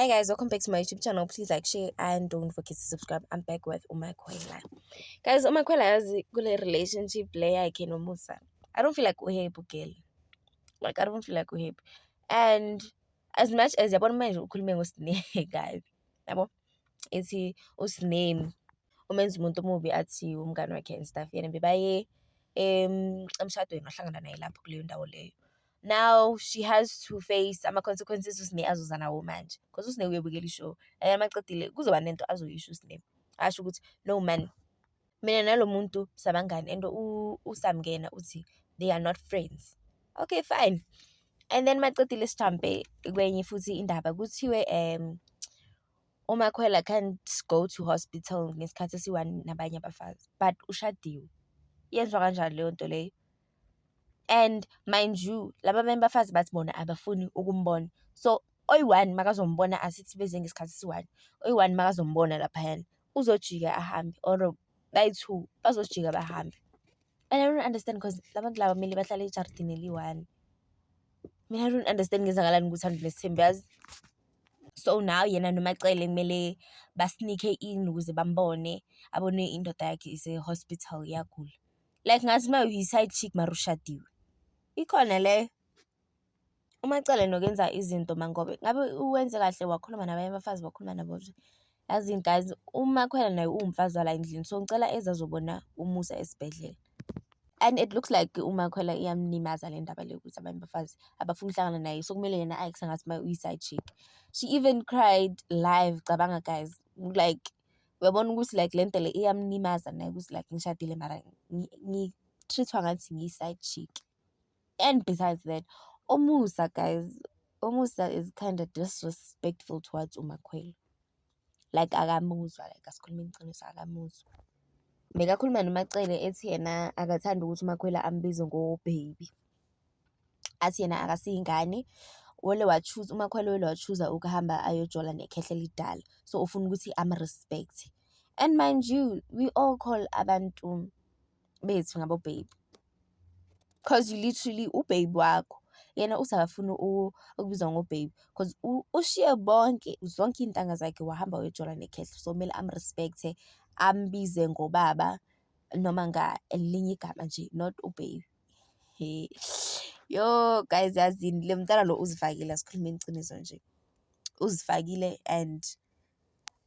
Hi guys, welcome back to my YouTube channel. Please like, share and don't forget to subscribe. I'm back with uMakhwela. Guys, uMakhwela, yazi, kule relationship le yakhe noMusa, I don't feel like uhappy girl. Like, I don't feel like uhappy. And as much as, yabona, manje ukhulume ngoSne kabi. Yabo? Ethi uSne umenza umuntu omubi, athi umngani wakhe and stuff. Yena bebaye emshadweni, wahlangana naye lapho kuleyo ndawo leyo. Now she has to face ama-consequences uSne azoza nawo manje. Because uSne uyobukela i-show. And maqedile kuzoba nento azoyisho uSne. Asho ukuthi, "No man, mina nalo muntu sabangani," and uSamngena uthi they are not friends. Okay, fine. And then maqedile sijampe kwenye futhi indaba, kuthiwe uMakhwela can't go to hospital ngesikhathi esi-one nabanye abafazi, but ushadiwe. Yenziwa kanjani leyo nto leyo? And mind you, laba abanye abafazi bathi bona abafuni ukumbona. So oyi-one makazombona, asithi beze ngesikhathi esi-one, oyi-one makazombona laphayana uzojika ahambe, or bayi-two bazojika bahambe. And I don't understand, because labantu laba kumele bahlale ejardini eliyi-one. Mina I don't understand kwenzakalani kuThando Nesithembu, yazi. So now yena noMacele kumele ba-sneak-e in ukuze bambone, abone indoda yakhe ise-hospital, iyagula. Like, ngathi uma uyi-side chick mara ushadiwe. Ikhona leyo. UMacele nokenza izinto mangobe ngabe uwenze kahle, wakhuluma nabanye abafazi, wakhuluma nabo. Yazini guys, uMakhwela naye uwumfazi wala endlini, so ngicela eze azobona uMusa esibhedlela. And it looks like uMakhwela iyamlimaza le ndaba le ukuthi abanye abafazi abafuni ukuhlangana naye, so kumele yena aye sengathi uyi-side chick. She even cried live, cabanga guys, like, uyabona ukuthi like le nto le iyamlimaza naye, ukuthi like ngishadile mara ngi-treat-wa ngathi ngiyi-side chick. And besides that, uMusa guys, uMusa is kind of disrespectful towards uMakhwela. Like, akamuzwa, like, asikhulumeni iqiniso, akamuzwa. Bekakhuluma noMacele ethi yena akathandi ukuthi uMakhwela ambize ngo-baby. Athi yena akasiyingane, wele wa-choose uMakhwela, wele wa-choose-a ukuhamba ayojola nekhehla elidala. So ufuna ukuthi am-respect. And mind you, we all call abantu bethu ngabo-baby. 'Cause you literally u-baby wakho. Yena uthi akafuni ukubizwa ngo-baby 'cause ushiye bonke, zonke iy'ntanga zakhe, wahamba wayojola nekhehla. So kumele am-respect-e, ambize ngobaba noma ngelinye igama nje, not u-baby. He, yo guys, yazini, le mntwana lo uzifakile, asikhulumeni iqiniso nje. Uzifakile, and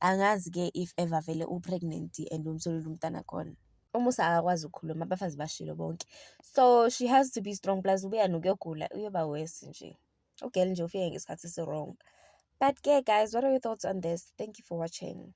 angazi-ke if ever vele u-pregnant and umtholile umntwana khona. UMusa akakwazi ukukhuluma, abafazi bashilo bonke. So she has to be strong, plus ubuya nokuyogula, uyoba worse nje. U-girl nje ufike ngesikhathi esi-wrong. But-ke guys, what are your thoughts on this? Thank you for watching.